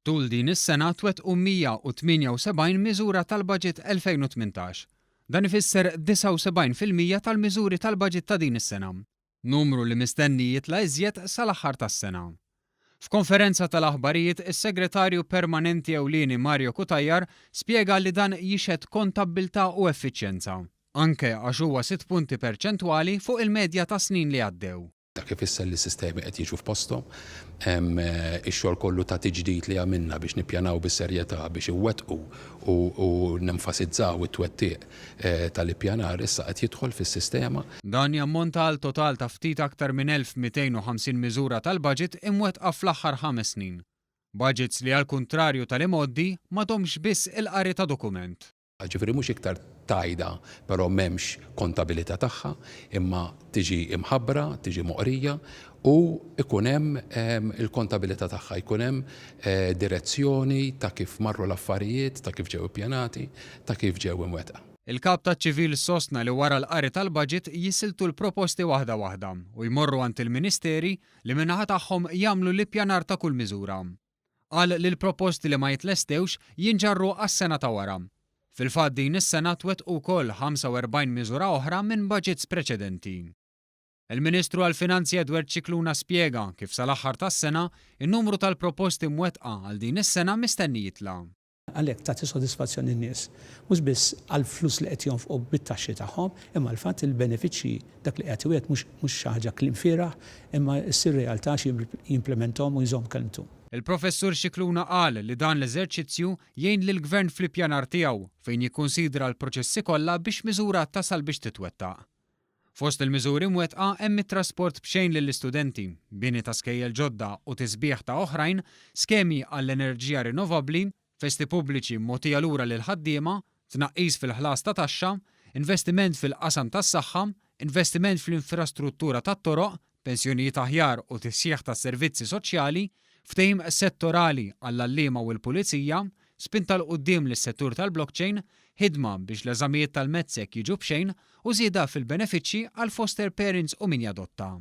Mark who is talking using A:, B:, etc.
A: Tul din is-sena twettqu 178 miżura tal-Baġit 2018. Dan ifisser 79% tal-miżuri tal-baġit ta' din is-sena. Numru li mistenni jitla' iżjed sal-aħħar tas-sena. F'konferenza tal-aħbarijiet, is-Segretarju Permanenti Ewlieni Mario Cutajar spjega li dan jixhed kontabbiltà u effiċjenza, anke għax huwa sitt punti perċentwali fuq il-medja tas-snin li għaddew.
B: Dak ifisser li s-sistemi qed jiġu f'posthom. Ix-xogħol kollu ta' tiġdid li għamilna biex nippjanaw bis-serjetà biex inwettqu u nenfasizzaw it-twettiq tal-ippjanar issa qed jidħol fis-sistema.
A: Dan jammonta għal total ta' ftit aktar minn 1,250 miżura tal-baġit imwettqa fl-aħħar ħames snin. Baġits li għall-kuntrarju tal-imgħoddi m'għadhomx biss il-qari ta' dokument.
B: Ġifieri mhux iktar tgħidha però m'hemmx kontabilità tagħha, imma tiġi mħabbra, tiġi moqrija u jkun hemm il-kontabilità tagħha, jkun hemm direzzjoni ta' kif marru l-affarijiet, ta' kif ġew ippjanati, ta' kif ġew imwettqa.
A: Il-Kap taċ-Ċivil sostna li wara l-qari tal-baġit jisiltu l-proposti waħda waħda u jmorru għand il-Ministeri li min-naħa tagħhom jagħmlu l-ippjanar ta' kull miżura. Qal li l-proposti li ma jitlestewx jinġarru għas-sena ta' wara. Fil-fatt din is-sena twettqu wkoll 45 miżura oħra minn baġits preċedenti. Il-Ministru għall-Finanzi Edward Scicluna spjega kif sal-aħħar tas-sena, in-numru tal-proposti mwettqa għal din is-sena mistenni jitla'.
C: Għalhekk tagħti sodisfazzjon lin-nies, mhux biss għall-flus li qed jonfqu bit-taxxi tagħhom, imma għall-fatt li l-benefiċċji, dak li qiegħed iwiegħed mhux mhux xi ħaġa kliem fieragħ, imma ssir realtà għax jimplementhom u jżomm kelmtu.
A: Il-Professur Scicluna qal li dan l-eżerċizzju jgħin lill-Gvern fl-ippjanar tiegħu fejn jikkunsidra l-proċessi kollha biex miżura tasal biex titwettaq. Fost il-miżuri mwettqa hemm it-trasport b'xejn lill-istudenti, bini ta' skejjel ġodda u tisbiħ ta' oħrajn, skemi għall-enerġija rinnovabbli, festi pubbliċi mogħtija lura lill-ħaddiema, tnaqqis fil-ħlas ta' taxxa, investiment fil-qasam tas-saħħa, investiment fl-infrastruttura tat-toroq, pensjonijiet aħjar u tisħiħ tas-servizzi soċjali, ftehim settorali għall-għalliema u l-pulizija, spinta 'l quddiem lis-settur tal-blockchain, ħidma biex l-eżamijiet tal-MATSEC jiġu b'xejn u żieda fil-benefiċċji għall-foster parents u min jadotta.